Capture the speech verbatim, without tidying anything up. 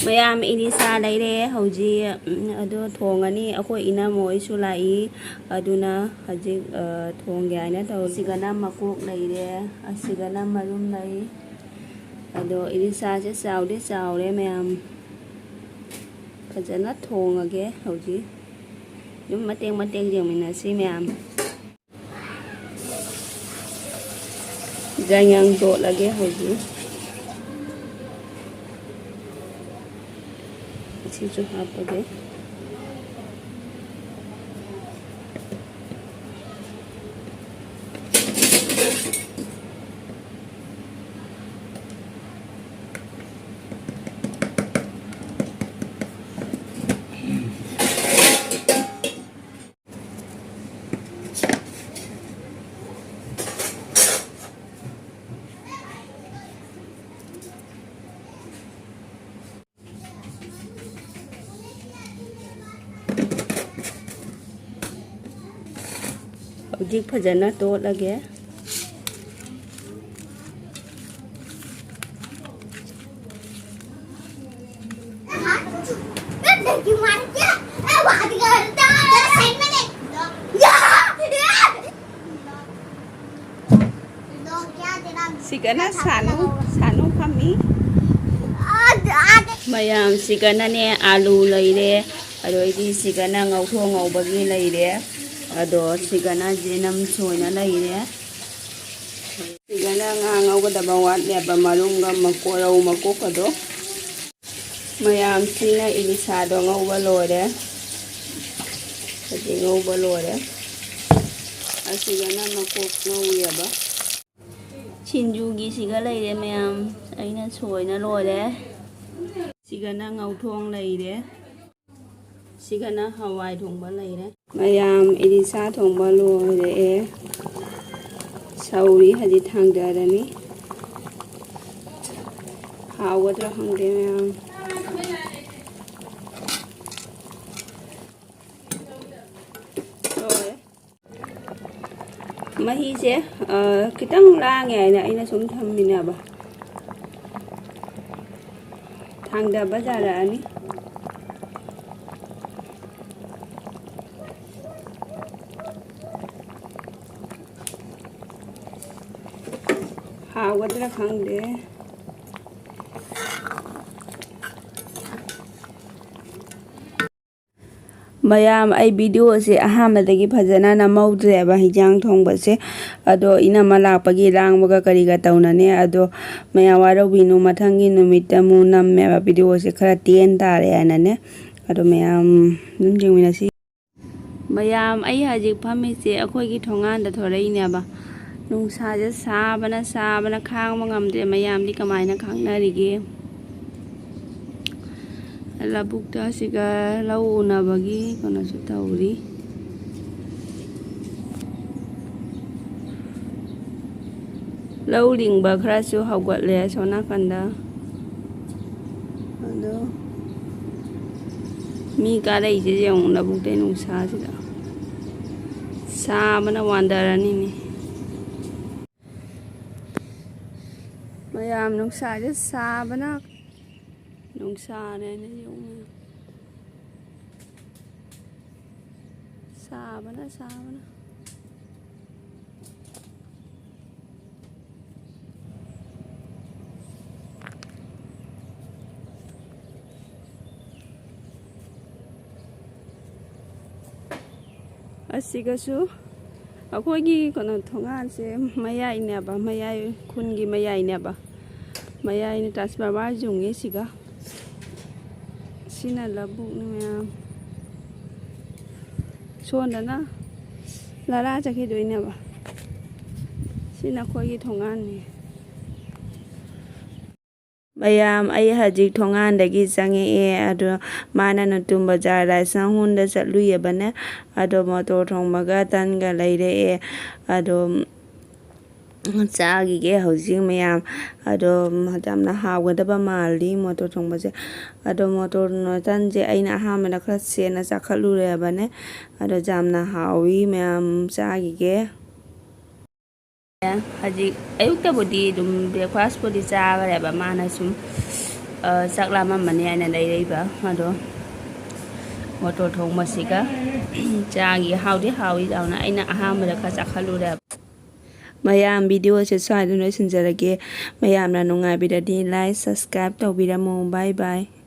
ꯃꯌꯥꯝ, ꯏꯂꯤꯁꯥ ꯂꯩꯔꯦ ꯍꯧꯖꯤꯛ꯫ ꯎꯝ, ꯑꯗꯣ ꯊꯣꯡꯉꯅꯤ꯫ ꯑꯩꯈꯣꯏ ꯏꯅꯝꯃ ꯍꯣꯏꯁꯨ ꯂꯥꯛꯏ, ꯑꯗꯨꯅ ꯍꯧꯖꯤꯛ, ꯑ, ꯊꯣꯡꯒꯦ ꯍꯥꯏꯅ ꯇꯧꯔꯤ꯫ ꯁꯤꯒꯅ ꯃꯀꯣꯛ ꯂꯩꯔꯦ, ꯑꯁꯤꯒꯅ ꯃꯔꯨꯝ ꯂꯩ꯫ ꯑꯗꯣ ꯏꯂꯤꯁꯥꯁꯦ ꯆꯥꯎꯗꯤ ꯆꯥꯎꯔꯦ ꯃꯌꯥꯝ꯫ ꯐꯖꯅ ꯊꯣꯡꯉꯒꯦ ꯍꯧꯖꯤꯛ꯫ ꯑꯗꯨꯝ ꯃꯇꯦꯛ ꯃꯇꯦꯛ ꯌꯦꯡꯃꯤꯟꯅꯁꯤ ꯃꯌꯥꯝ꯫ ꯌꯥꯏꯉꯪ ꯇꯣꯠꯂꯒꯦ ꯍꯧꯖꯤꯛ꯫ ꯑꯁꯤꯁꯨ ꯍꯥꯞꯄꯒꯦ꯫ ꯍꯧꯖꯤꯛ ꯐꯖꯅ ꯇꯣꯠꯂꯒꯦ꯫ ꯁꯤꯒꯅ ꯁꯥꯅꯨ, ꯁꯥꯅꯨ ꯐꯝꯃꯤ꯫ ꯃꯌꯥꯝ, ꯁꯤꯒꯅꯅꯦ ꯑꯥꯂꯨ ꯂꯩꯔꯦ, ꯑꯗꯩꯗꯤ ꯁꯤꯒꯅ ꯉꯧꯊꯣꯛ ꯉꯧꯕꯒꯤ ꯂꯩꯔꯦ, ꯑꯗꯣ ꯁꯤꯒꯅ ꯖꯦꯅꯝ ꯁꯣꯏꯅ ꯂꯩꯔꯦ꯫ ꯁꯤꯒꯅ ꯉꯥ ꯉꯧꯒꯗꯕ ꯋꯥꯠꯂꯦꯕ, ꯃꯔꯨꯝꯒ ꯃꯀꯣꯛ, ꯔꯧ ꯃꯀꯣꯛꯀꯗꯣ꯫ ꯃꯌꯥꯝꯁꯤꯅ ꯏꯂꯤꯁꯥꯗꯣ ꯉꯧꯕ ꯂꯣꯏꯔꯦ꯫ ꯍꯧꯖꯤꯛ ꯉꯧꯕ ꯂꯣꯏꯔꯦ꯫ ꯑꯁꯤꯒꯅ ꯃꯀꯣꯛ ꯉꯧꯔꯤꯑꯕ꯫ ꯁꯤꯡꯖꯨꯒꯤꯁꯤꯒ ꯂꯩꯔꯦ ꯃꯌꯥꯝ, ꯑꯩꯅ ꯁꯣꯏꯅ ꯂꯣꯏꯔꯦ꯫ ꯁꯤꯒꯅ ꯉꯧꯊꯣꯡ ꯂꯩꯔꯦ꯫ ꯁꯤꯒꯅ ꯍꯋꯥꯏ ꯊꯣꯡꯕ ꯂꯩꯔꯦ꯫ ꯃꯌꯥꯝ, ꯏꯂꯤꯁꯥ ꯊꯣꯡꯕ ꯂꯣꯏꯔꯛꯑꯦ꯫ ꯁꯧꯔꯤ ꯍꯧꯖꯤꯛ ꯊꯥꯡꯗꯔꯅꯤ꯫ ꯍꯥꯎꯒꯗ꯭ꯔꯥ ꯈꯪꯗꯦ ꯃꯌꯥꯝ꯫ ꯂꯣꯏꯔꯦ꯫ ꯃꯍꯤꯁꯦ, ꯑ, ꯈꯤꯇꯪ ꯂꯥꯡꯉꯦ ꯍꯥꯏꯅ ꯑꯩꯅ ꯁꯨꯝ ꯊꯝꯃꯤꯅꯦꯕ꯫ ꯊꯥꯡꯗꯕ ꯌꯥꯔꯛꯑꯅꯤ꯫ ꯍꯥꯎꯒꯗ꯭ꯔꯥ ꯈꯪꯗꯦ꯫ ꯃꯌꯥꯝ, ꯑꯩ ꯚꯤꯗꯤꯑꯣꯁꯦ ꯑꯍꯥꯟꯕꯗꯒꯤ ꯐꯖꯅ ꯅꯝꯍꯧꯗ꯭ꯔꯦꯕ, ꯍꯤꯟꯖꯥꯡ ꯊꯣꯡꯕꯁꯦ꯫ ꯑꯗꯣ ꯏꯅꯝꯃ ꯂꯥꯛꯄꯒꯤ ꯂꯥꯡꯕꯒ ꯀꯔꯤꯒ ꯇꯧꯅꯅꯦ꯫ ꯑꯗꯣ ꯃꯌꯥꯝ ꯋꯥꯔꯧꯕꯤꯅꯨ, ꯃꯊꯪꯒꯤ ꯅꯨꯃꯤꯠꯇ ꯑꯃꯨꯛ ꯅꯝꯃꯦꯕ, ꯚꯤꯗꯤꯑꯣꯁꯦ ꯈꯔ ꯇꯦꯟ ꯇꯥꯔꯦ ꯍꯥꯏꯅꯅꯦ꯫ ꯑꯗꯣ ꯃꯌꯥꯝ ꯑꯗꯨꯝ ꯌꯦꯡꯃꯤꯟꯅꯁꯤ꯫ ꯃꯌꯥꯝ, ꯑꯩ ꯍꯧꯖꯤꯛ ꯐꯝꯃꯤꯁꯦ ꯑꯩꯈꯣꯏꯒꯤ ꯊꯣꯡꯒꯥꯟꯗ ꯊꯣꯔꯛꯏꯅꯦꯕ꯫ ꯅꯨꯡꯁꯥꯁꯦ ꯁꯥꯕꯅ, ꯁꯥꯕꯅ ꯈꯥꯡꯕ ꯉꯝꯗ꯭ꯔꯦ꯫ ꯃꯌꯥꯝꯗꯤ ꯀꯃꯥꯏꯅ ꯈꯥꯡꯅꯔꯤꯒꯦ? ꯂꯧꯕꯨꯛꯇ ꯑꯁꯤꯒ ꯂꯧ ꯎꯅꯕꯒꯤ ꯀꯩꯅꯣꯁꯨ ꯇꯧꯔꯤ꯫ ꯂꯧ ꯂꯤꯡꯕ ꯈꯔꯁꯨ ꯍꯧꯒꯠꯂꯦ ꯑꯁꯣꯝ ꯅꯥꯀꯟꯗ꯫ ꯑꯗꯣ ꯃꯤ ꯀꯥꯔꯛꯏꯁꯦ ꯌꯦꯡꯉꯨ, ꯂꯧꯕꯨꯛꯇꯩ ꯅꯨꯡꯁꯥꯁꯤꯗ꯫ ꯁꯥꯕꯅ ꯋꯥꯟꯗꯔꯅꯤꯅꯦ꯫ ꯃꯌꯥꯝ, ꯅꯨꯡꯁꯥꯁꯦ ꯁꯥꯕꯅ, ꯅꯨꯡꯁꯥꯅꯦꯅ ꯌꯦꯡꯉꯨ꯫ ꯁꯥꯕꯅ, ꯁꯥꯕꯅ꯫ ꯑꯁꯤꯒꯁꯨ ꯑꯩꯈꯣꯏꯒꯤ ꯀꯩꯅꯣ ꯊꯣꯡꯒꯥꯟꯁꯦ ꯃꯌꯥꯏꯅꯦꯕ, ꯃꯌꯥꯏ, ꯈꯨꯟꯒꯤ ꯃꯌꯥꯏꯅꯦꯕ꯫ ꯃꯌꯥꯏꯅ transformer ꯌꯨꯡꯉꯤ ꯁꯤꯒ꯫ ꯁꯤꯅ ꯂꯧꯕꯨꯛꯅꯤ ꯃꯌꯥꯝ꯫ ꯁꯣꯝꯗꯅ ꯂꯔꯥ ꯆꯠꯈꯤꯗꯣꯏꯅꯦꯕ꯫ ꯁꯤꯅ ꯑꯩꯈꯣꯏꯒꯤ ꯊꯣꯡꯒꯥꯟꯅꯤ꯫ ꯃꯌꯥꯝ, ꯑꯩ ꯍꯧꯖꯤꯛ ꯊꯣꯡꯒꯥꯟꯗꯒꯤ ꯆꯪꯉꯛꯑꯦ꯫ ꯑꯗꯣ ꯃꯥꯅ ꯅꯨꯇꯨꯝ ꯕꯖꯥꯔ ꯂꯥꯏꯁꯪ ꯍꯨꯟꯗ ꯆꯠꯂꯨꯏꯌꯦꯕꯅꯦ꯫ ꯑꯗꯣ ꯃꯣꯇꯣꯔ ꯊꯣꯡꯕꯒ ꯇꯟꯒ ꯂꯩꯔꯛꯑꯦ꯫ ꯑꯗꯣ ꯆꯥꯈꯤꯒꯦ ꯍꯧꯖꯤꯛ ꯃꯌꯥꯝ꯫ ꯑꯗꯣ ꯌꯥꯝꯅ ꯍꯥꯎꯒꯗꯕ ꯃꯥꯜꯂꯤ ꯃꯣꯇꯣꯔ ꯊꯣꯡꯕꯁꯦ꯫ ꯑꯗꯣ ꯃꯣꯇꯣꯔ ꯇꯟꯁꯦ ꯑꯩꯅ ꯑꯍꯥꯟꯕꯗ ꯈꯔ ꯁꯦꯟꯅ ꯆꯥꯈꯠꯂꯨꯔꯦꯕꯅꯦ꯫ ꯑꯗꯣ ꯌꯥꯝꯅ ꯍꯥꯎꯋꯤ ꯃꯌꯥꯝ, ꯆꯥꯈꯤꯒꯦ꯫ ꯍꯧꯖꯤꯛ ꯑꯌꯨꯛꯇꯕꯨꯗꯤ ꯑꯗꯨꯝ breakfastꯄꯨꯗꯤ ꯆꯥꯈ꯭ꯔꯦꯕ꯫ ꯃꯥꯅ ꯁꯨꯝ ꯑ, ꯆꯥꯛ ꯂꯥꯝꯃꯝꯃꯅꯤ ꯍꯥꯏꯅ ꯂꯩꯔꯛꯏꯕ ꯑꯗꯣ, ꯃꯣꯇꯣꯔ ꯊꯣꯡꯕꯁꯤꯒ ꯆꯥꯒꯤ꯫ ꯍꯥꯎꯗꯤ ꯍꯥꯎꯏ ꯆꯥꯎꯅ꯫ ꯑꯩꯅ ꯑꯍꯥꯟꯕꯗ ꯈꯔ ꯆꯥꯈꯠꯂꯨꯔꯦꯕ꯫ ꯃꯌꯥꯝ, ꯚꯤꯗꯤꯑꯣꯁꯦ ꯁ꯭ꯋꯥꯏꯗ ꯂꯣꯏꯁꯤꯟꯖꯔꯒꯦ꯫ ꯃꯌꯥꯝꯅ ꯅꯨꯡꯉꯥꯏꯕꯤꯔꯗꯤ like, subscribe ꯇꯧꯕꯤꯔꯝꯃꯣ꯫ Bye bye꯫